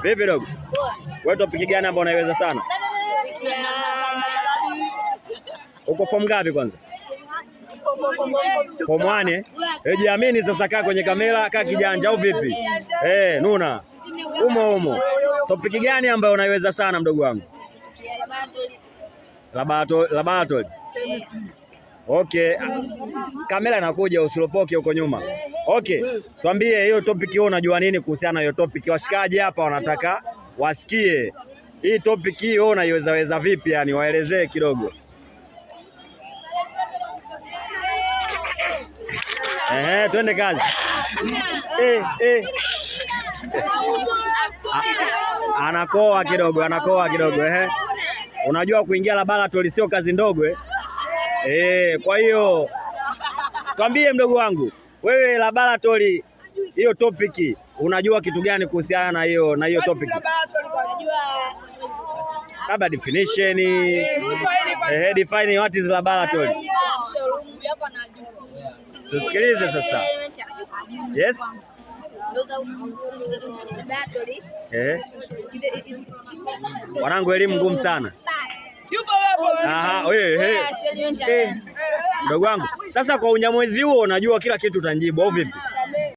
Vipi dogo? Wewe topic gani ambayo unaiweza sana? Uko form ngapi kwanza? Form 1 eh? Eh, jiamini sasa, kaa kwenye kamera, kaa kijanja au vipi? Eh, nuna. Umo umo. Topic gani ambayo unaiweza sana mdogo wangu? Laboratory, laboratory. Okay. Kamera inakuja, usiropoke huko nyuma. Okay, tuambie hiyo topic wewe unajua nini kuhusiana na hiyo topic? Washikaji hapa wanataka wasikie hii topic hii wewe unaiweza weza vipi, yani waelezee kidogo. Ehe, twende kazi. Eh, eh. Anakoa kidogo, anakoa kidogo, ehe. Unajua kuingia laboratory sio kazi ndogo eh. Eh, kwa hiyo twambie mdogo wangu, wewe laboratory hiyo topic unajua kitu gani kuhusiana na hiyo topic? Labda definition, eh, define what is laboratory. Tusikilize sasa. Yes? Eh. Wanangu, elimu ngumu sana. Aha, wewe eh. Mdogo wangu, sasa kwa unyamwezi huo unajua kila kitu utanijibu au vipi?